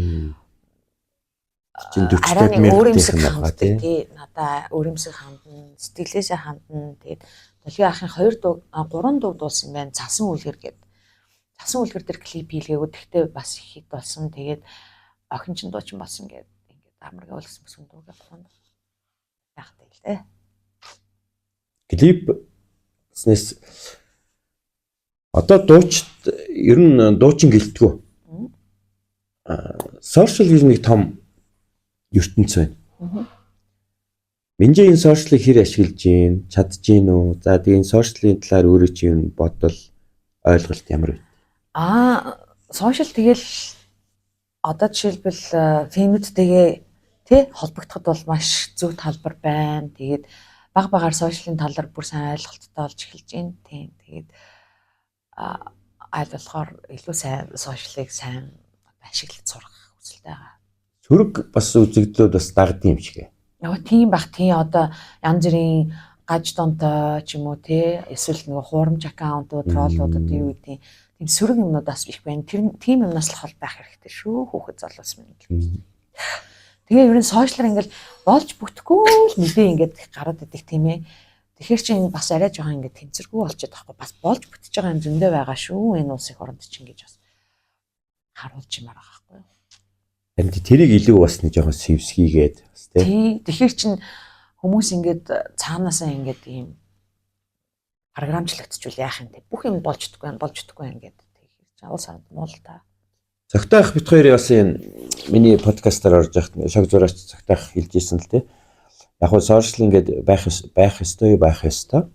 чинь 40 мянга ханддаг тий. Надаа өөрөмсөг хандна, сэтгэлээсээ хандна. Тэгээд Долгиа ахын 2 дуу, 3 дуу дуулсан юм байна. Цасан үлгэр гээд. Цасан үлгэр дээр клип хийлгээгүй. Тэгтээ бас их хит болсон. Тэгээд охин чинь дуучин болсон гээд ингээд амаргаа үлгсэн бүсгэн дууг явах яахтай л дээ. Клип снээс одоо дуучид ер нь дуучин гэлтгүү. Social гэж нэг том ертөнц байна. Минжээ энэ сошиалыг хэр ашиглаж гин, чадж гин үү? За, тэгээ энэ сошиалын талаар өөрөө чи юм бодол, ойлголт ямар вэ? Аа, сошиал тэгэл одоо жишээлбэл фэнүүдтэйгээ тий холбогдоход бол маш зөв талбар байна. Тэгээд баг багаар сошиалын талаар бүр сайн ойлголттой болж эхэлж байна. Тийм. Тэгээд аль болохоор илүү сайн сошиалыг сайн ашиглаж сурах хүсэлтэй байгаа. Сөрөг бас үзэгдлүүд бас дагдсан юм шиг. Яа, тийм бах, тий, одоо янз бүрийн гаж донтой ч юм уу тий, эсвэл нөгөө хуурамч аккаунтууд, троллууд, одоо юу гэдэг тийм сөрөг юмнууд бас их байна. Тэр тийм юмнаас л хол байх хэрэгтэй шүү, хүүхэд залуус минь. Тэгээ ер нь сошиалар ингээл болж бүтэхгүй л мэдээ ингээд гараад идэх тийм ээ. Тэгэхээр чи энэ бас арай жоохон ингээд тэнцвэргүй болчиход байхгүй. Бас болж бүтэж байгаа юм зөндөө байгаа шүү. Энэ улсын оронд чинь гэж бас харуулж юмар байгаа байхгүй юу. Харин тэрийг илүү бас нэг жоохон сэвсгийгээд бас тий. Тэгэхээр чин хүмүүс ингээд цаанаасаа ингээд ийм програмчлагдчихвал яах юм те. Бүх юм болж чадахгүй байна, болж чадахгүй байна гэдэг. Тэгэхээр чи уус оронд муу л та. Цогтойх бит хоёр бас энэ миний подкастаар орж яхад шог зураач Цогтойх хэлж ирсэн л те. Яг хөө сошиал ингээд байх ёстой байх ёстой.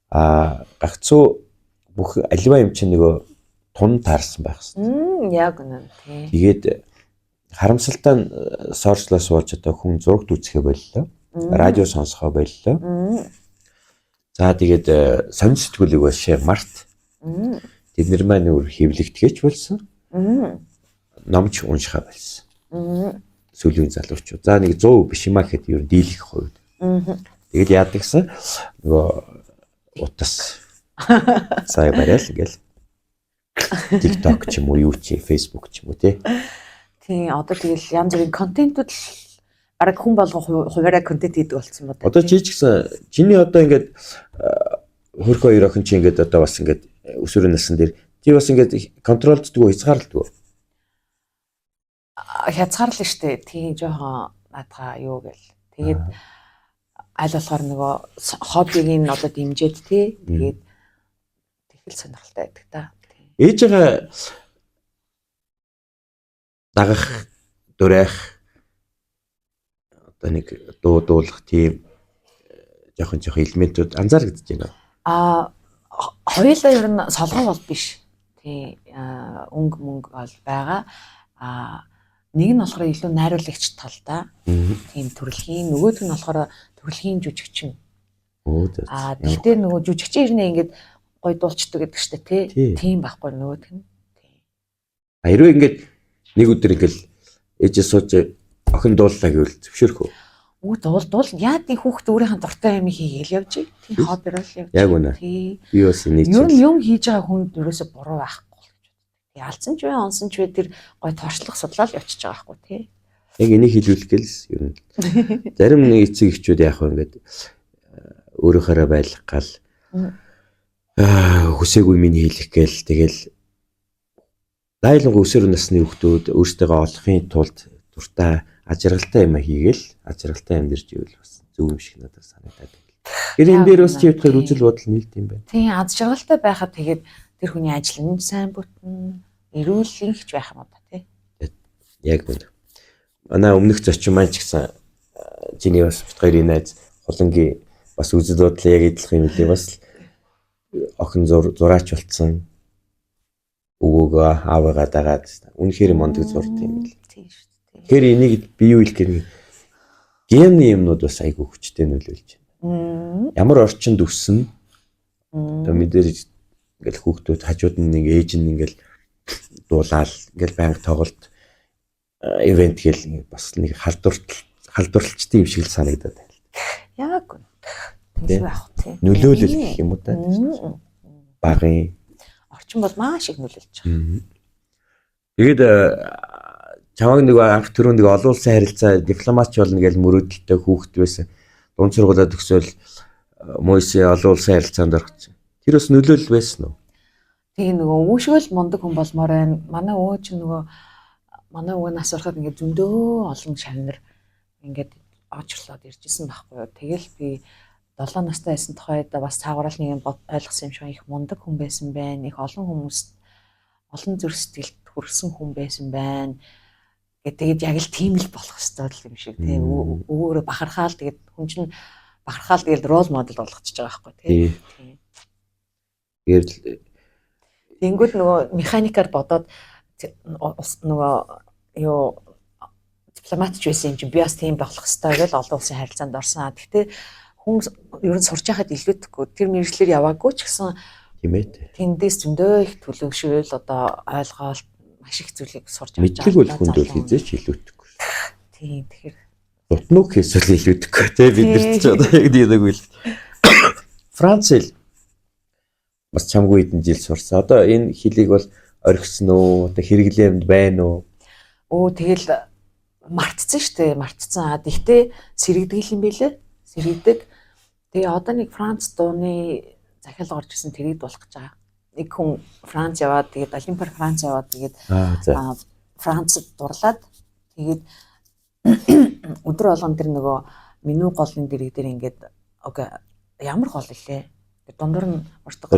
Аа гагцуу бүх аливаа юм чинь нөгөө тун таарсан байх ёстой. Яг үнэн тий. Тэгээд харамсалтай нь сошиалаас болж одоо хүн зурагт үзэхэ боллоо. Радио сонсохоо боллоо. За тэгээд сонин сэтгүүлийг бас шээ март. Тэд нар маань өөр хэвлэгдэхэж болсон. Номч уншихаа болсон. Сүүлийн залуучууд. За нэг 100% биш юм а гэхэд ер нь дийлэх хувьд. Тэгэл яадаг гэсэн нөгөө утас. Сая барайл ингээл TikTok ч юм уу юу чи Facebook ч юм уу тий. Тийм одоо тэгэл янз бүрийн контентууд л бараг хүн болгон хуваараа контент хийдэг болсон юм байна. Одоо чи ч гэсэн чиний одоо ингээд хөрх хоёр охин чи ингээд одоо бас ингээд өсвөрийн насн дээр чи бас ингээд контролддгүү хязгаарлалдгүй. Хязгаарлаа штэ. Тийм жоохон наадгаа юу гэл. Тэгээд аль болохоор нөгөө хоббиг нь одоо дэмжиж тий. Тэгээд тэгэл сонирхолтой байдаг та. Ээжигээ дагах, дурайх одоо нэг дуу дуулах тийм жоохон элементүүд анзаарэгдэж байна. Аа хоёулаа ер нь солгон бол биш. Тий өнгө мөнгө бол байгаа. Аа нэг нь болохоор илүү найруулагч талдаа. Тийм төрөлхийн, нөгөөх нь болохоор төрөлхийн жүжигчин. Аа тэгтээ нөгөө жүжигчин ирнэ ингээд гой дуулчдаг гэдэг штэ тий. Тийм байхгүй нөгөөх нь. Тий. А хэрвээ ингээд нэг өдөр ингээд ээжээ сууж охин дууллаа гэвэл зөвшөөрөх үү? Үгүй дуул яад нэг хүүхэд өөрийнхөө дуртай юм хийгээл явж. Тийм хоббир л явж. Яг үнэ. Тий. Би бас энийг ер нь юм хийж байгаа хүнд ерөөсө буруу байхгүй л гэж боддог. Тий алдсан ч бай, онсон ч бай тэр гой туршлах судлал явчихж байгаа байхгүй тий. Яг энийг хэлүүлэх гээл ер нь. Зарим нэг эцэг эхчүүд яах вэ ингээд өөрөөхөөрөө байлгах гал хүсээгүй минь хийлэх гээл тэгэл дайлангуй өсвөр насны хүүхдүүд өөрсдөө олохын тулд дуртай ажиргалтай юм хийгээл ажиргалтай амьдарч ивэл бас зөв юм шиг надад санагдаад байна. Тэр энэ дээр бас чи бодохоор үзэл бодол нийлт юм байна. Тийм аз жаргалтай байхад тэгээд тэр хүний ажил нь сайн бүтнэ, эрүүл инхч байх юм да тий. Яг үнэ. Манай өмнөх зочин маань ч гэсэн чиний бас бит хоёрын найз Хулангийн бас үзэл бодол яг идэлх юм лээ бас охин зураач болцсон. Өвөөгөө аавыгаа дагаад үнэхээр мундаг зурд юм бэл. Тийм шүү дээ. Тэгэхээр энийг би юу хэлэх гэх гены юмнууд бас айгүй хүчтэй нөлөөлж байна. Ямар орчинд өссөн одоо мэдээж ингээл хүүхдүүд хажууд нь нэг ээж нь ингээл дуулаал ингээл байнга тоглолт ивент гэл бас нэг халдварлалчтай юм шиг л санагдаад байна. Яг үнэ. Тийм байх тий. Нөлөөлөл гэх юм уу та. Багын орчин бол маш их нөлөөлж байгаа. Тэгээд чамайг нэг анх түрүү нэг олон улсын харилцаа дипломатч болно гэж мөрөөдөлтэй хүүхэд байсан. Дунд сургуулаа төгсөөл Мойсе олон улсын харилцаанд орчихсон. Тэр бас нөлөөлөл байсан уу? Тэгээ нөгөө өвшгөл мундаг хүн болмоор байна. Манай өвөө чинь нөгөө манай өвөө нас барахад ингээд зөндөө олон шавнар ингээд очрлоод иржсэн байхгүй юу. Тэгэл би 7 настай байсан тухайд бас цаагаараа л нэг юм ойлгосон юм шиг их мундаг хүн байсан байна. Их олон хүмүүст олон зүрх сэтгэлд хүрсэн хүн байсан байна. Гэ тэгээд яг л тийм л болох ёстой л юм шиг тий. Өвөөрөө бахархаал тэгээд хүн чинь бахархаал тэгээд рол модел болгочихж байгаа байхгүй тий. Тэгээд тэнгүүд нөгөө механикаар бодоод нөгөө юу дипломатч байсан юм чинь би бас тийм болох ёстой гэж олон улсын харилцаанд орсон. Гэхдээ хүн ер нь сурч байхад илүүдэхгүй тэр мэргэжлээр яваагүй ч гэсэн тийм ээ. Тэндээс зөндөө их төлөвшөөл одоо ойлгоол маш их зүйлийг сурч авч байгаа. Мэдлэг бол хүнд бол хизээч илүүдэхгүй. Тийм тэгэхээр дутнууг хийсвэл илүүдэхгүй те бид нар ч одоо яг нэг үйл. Франц хэл бас чамгүй хэдэн жил сурсан. Одоо энэ хэлийг бол орхисон уу? Одоо хэрэглээнд байна уу? Өө тэгэл мартцсан шүү дээ. Мартцсан. Гэхдээ сэрэгдэг юм билээ. Сэрэгдэг. Тэгээ одоо нэг Франц дууны захиалга орж ирсэн тэрийг дуулах гэж байгаа. Нэг хүн Франц яваад тэгээд Олимпиар Франц яваад тэгээд Францад дурлаад тэгээд өдөр болгон тэр нөгөө меню голын дэрэг дээр ингээд окей ямар гол илээ. Тэр дундуур нь уртдаг.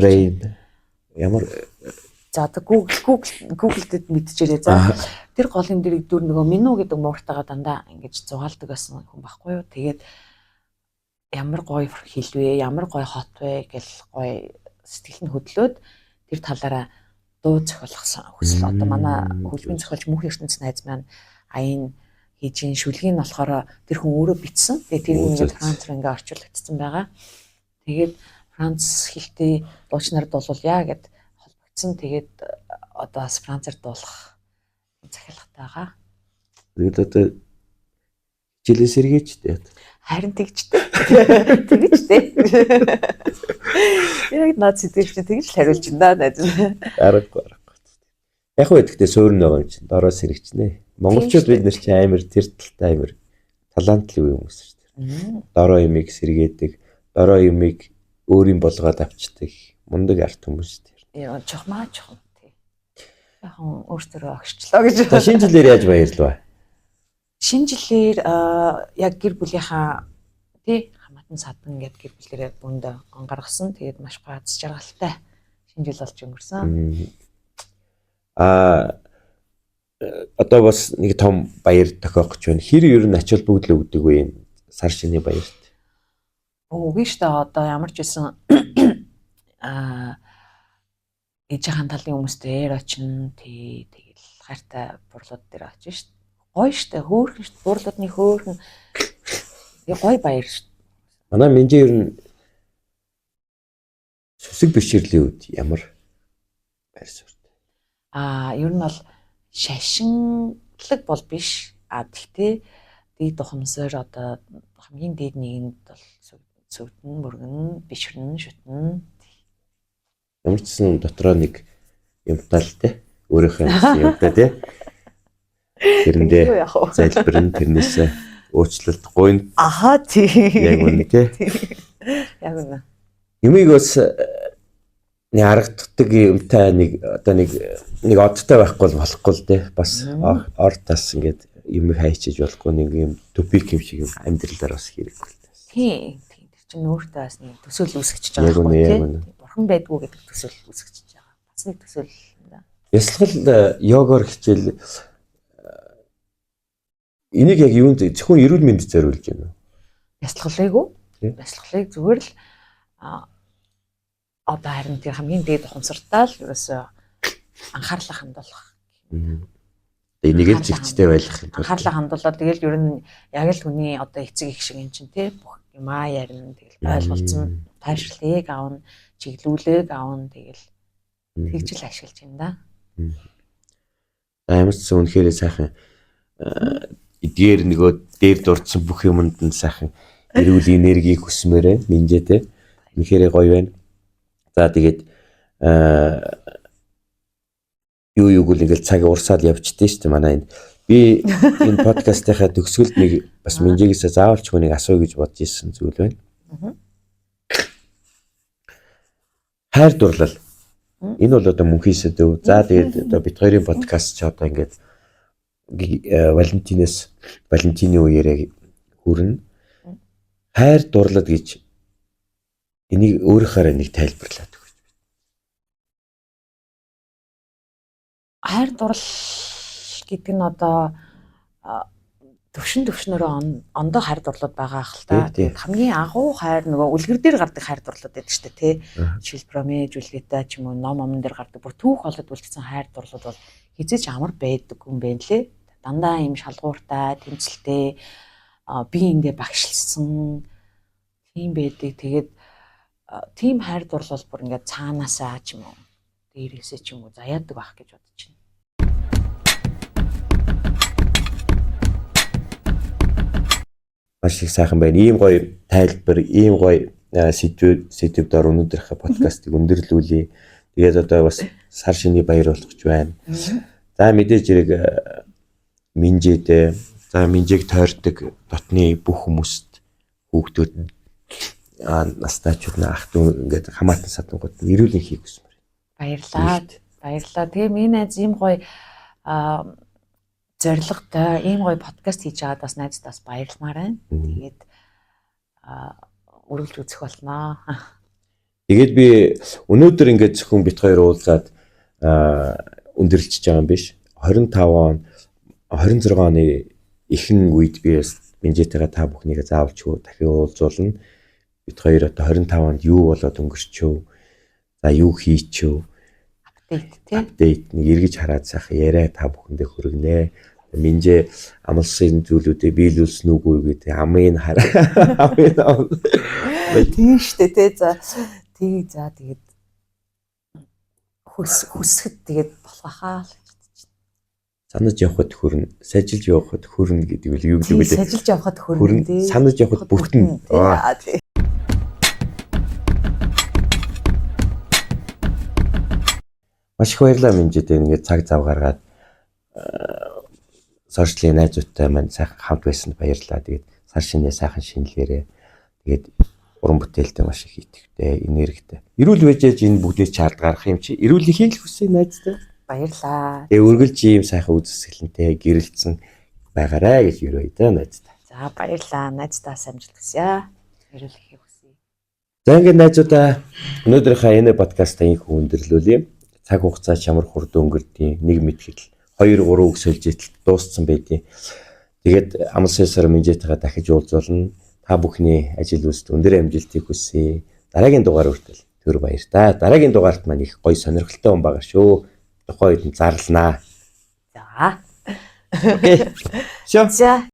Ямар за одоо Google дэд мэдчихээрээ. За тэр голын дэрэг дүр нөгөө меню гэдэг мууртайгаа дандаа ингэж зугаалдаг байсан хүн байхгүй юу. Тэгээд Ямар гоё хэл вэ? Ямар гоё хот вэ гэл гоё сэтгэл нь хөдлөөд тэр талаараа дуу зохиолгосон хүсэл. Одоо манай хөлбөмбөгийн зохиолч Мөнх ертөнц найз маань аян хийж ин шүлгийг нь болохоор тэр хүн өөрөө бичсэн. Тэгээд тэр ингээд Франц руу ингээд орчуулагдсан байгаа. Тэгээд Франц хэлтэй дуучнаар дуулуулъя гэд холбогдсон. Тэгээд одоо бас Францаар дуулах захиалгатай байгаа. Тэгээд одоо хичээлээ сэргээч дээ. Харин тэгжтэй. Тэгж дээ. Яг наад сэтгэл чи тэгж л хариулж байна да найз. Аргагүй аргагүй. Яг хөө гэхдээ суурн байгаа юм чинь дороо сэрэгчнэ. Монголчууд бид нар чинь амар тэр талтай амар талантлаг хүмүүс шүү дээ. Дороо юмыг сэргээдэг, дороо юмыг өөрийн болгоод авчдаг мундаг арт хүмүүс шүү дээ. Яа, чухмаа чухам тий. Яхан өөртөө огшчлоо гэж. Та шинэ жилээр яаж баярлав? Шинэ жилээр яг гэр бүлийнхаа тий хамаатан садан гээд гэр бүлэрээ бүндэ он гаргасан. Тэгээд маш гоё аз жаргалтай шинэ жил болж өнгөрсөн. Одоо бас нэг том баяр тохиох гэж байна. Хэр ер нь ач холбогдол өгдөг вэ энэ сар шинэ баярт? Үгүй шүү дээ. Одоо ямар ч байсан ээжийнхээ талын хүмүүс дээр очино. Тий, тэгэл хайртай бурлууд дээр очино шүү дээ. Гоё шүү дээ. Хөөрхөн шүү дээ. Бурлуудны хөөрхөн. Гоё баяр шүү дээ. Манай Минжээ ер нь сүсэг бишрэлийн үед ямар байр суурьтай? Ер нь бол шашинлаг бол биш. Тэгтээ дээд ухамсар одоо хамгийн дээд нэгэнд бол сүгдэн, мөргөн, бишрэн, шүтэн. Ямар ч гэсэн дотроо нэг юмтай л те. Өөрийнхөө юмтай те. Тэрэндээ залбирэн тэрнээсээ уучлалт гуйна. Аха тий. Яг үнэ те. Яг үнэ. Юмыг бас нэг аргаддаг юмтай нэг одоо нэг одтой байхгүй бол болохгүй л те. Бас ор тас ингээд юмыг хайчиж болохгүй нэг юм тупик юм шиг юм амьдралаар бас хэрэггүй л те. Тий. Тэр чинь өөртөө бас нэг төсөөл үүсгэж байгаа байхгүй тий. Бурхан байдгүй гэдэг төсөөл үүсгэж байгаа. Бас нэг төсөөл. Бясалгал йогоор хичээл энийг яг юунд зөвхөн эрүүл мэндэд зориулж байна уу? Бясалгалыг үү? Бясалгалыг зүгээр л одоо харин тэр хамгийн дээд ухамсартаа л ерөөсөө анхаарлаа хандуулах. Энийг л зэгцтэй байх юм. Анхаарлаа хандуулаад тэгэл ер нь яг л хүний одоо эцэг их шиг юм чинь тий бүх юмаа ярина тэгэл ойлголцсон тайвшрлыг авна, чиглүүлэг авна тэгэл тэгж л ашиглаж юм да. Ямар ч зүйл үнэхээр сайхан эдгээр нөгөө дээр дурдсан бүх юмд нь сайхан эрүүл энергийг хүсмээр байна. Минжээ те. Үнэхээр гоё байна. За тэгээд юу гүйл ингээл цаг урсаад явчихдээ шүү дээ манай энэ. Би энэ подкастынхаа төгсгөлд нэг бас Минжээгээсээ заавалч хүнийг асууя гэж бодож ирсэн зүйл байна. Хайр дурлал. Энэ бол одоо мөнхийн сэдэв. За тэгээд одоо бит хоёрын подкаст ч одоо ингээд Валентинээс Валентины үеэрээ хүрнэ. Хайр дурлал гэж энийг өөрийнхөөрөө нэг тайлбарлаад өгөөч. Хайр дурлал гэдэг нь одоо төвшин төвшнөрөө ондоо хайр дурлал байгаа ах л та. Тэгээд хамгийн агуу хайр нөгөө үлгэр дээр гардаг хайр дурлал байдаг шүү дээ тий. Жишээл Ромео Жульетта ч юм уу ном омн дээр гардаг бүр түүх болоод үлдсэн хайр дурлал бол хэзээ ч амар байдаг юм байна лээ. Дандаа юм шалгууртай, тэмцэлтэй, би эндээ багшилсан тийм байдаг. Тэгээд тийм хайр дурлал бүр ингээд цаанаасаа ч юм уу дээрээсээ ч юм уу заяадаг байх гэж бодож байна. Маш их сайхан байна. Ийм гоё тайлбар, ийм гоё сэдв дор өнөөдрийнхөө подкастыг өндөрлүүлье. Тэгээд одоо бас сар шиний баяр болох гэж байна. За мэдээж хэрэг Минжээдээ, за Минжээг тойрдог дотны бүх хүмүүст хүүхдүүд настайчууд ах дүү ингээд хамаатан садангууд эрүүл энхийг хүсмээр. Баярлалаа. Баярлалаа. Тэгээ миний найз ийм гоё зорилготой ийм гоё подкаст хийж байгаад бас найздаас баярламаар байна. Тэгээд үргэлж үзэх болно. Тэгээд би өнөөдөр ингээд зөвхөн бит хоёр уулзаад өндөрлөж байгаа юм биш. 25 он 26 оны ихэнх үед би бас Минжээтэйгээ та бүхнийг заавалчгүй дахин уулзуулна. Бид хоёр одоо 25 онд юу болоод өнгөрчөө? За юу хийчөө? Update тий. Update нэг эргэж хараад сайхан яриа та бүхэндээ хүргэнэ. Минжээ амлсан зүйлүүдээ биелүүлсэн үгүй гэдэг амын хараа. Амын Тийм штэ тий. За тий за тэгээд хүсэхэд тэгээд болох хаа л гэж бодож байна. Санаж явхад хөрнө, сажилж явхад хөрнө гэдэг үл юу гэдэг вэ? Сажилж явхад хөрнө тий. Санаж явхад бүтнэ. Аа тий. Маш их баярлалаа Минжид ингээд цаг зав гаргаад сошиалын найзуудтай маань сайхан хамт байсанд баярлалаа. Тэгээд сар шинээ сайхан шинэлээрээ. Тэгээд уран бүтээлтэй маш их идэвхтэй, энергитэй. Эрүүл байж ээж энэ бүгдийг чард гаргах юм чи. Эрүүлэхийг л хүсье найзтай. Баярлалаа. Тэгээ үргэлж ийм сайхан үзэсгэлэнтэй гэрэлтсэн байгаарэ гэж өрөөе дээ найзтай. За баярлалаа. Найздаа амжилт хүсье. Эрүүлэхийг хүсье. За ингээд найзуудаа өнөөдрийнхөө энэ подкастаа инх өндөрлүүлье. Цаг хугацаа чамар хурд өнгөрдیں۔ Нэг мэтгэл 2 3 үг сольж идэл дууссан байдیں۔ Тэгээд амлсан ёсоор Минжээтэйгээ дахиж уулзуулна. Та бүхний ажил үйлсд өндөр амжилтыг хүсье. Дараагийн дугаар хүртэл түр баяр та. Дараагийн дугаарт маань их гоё сонирхолтой хүн байгаа шүү. Тухайн үед нь зарлнаа. За. Окей. Всё. За.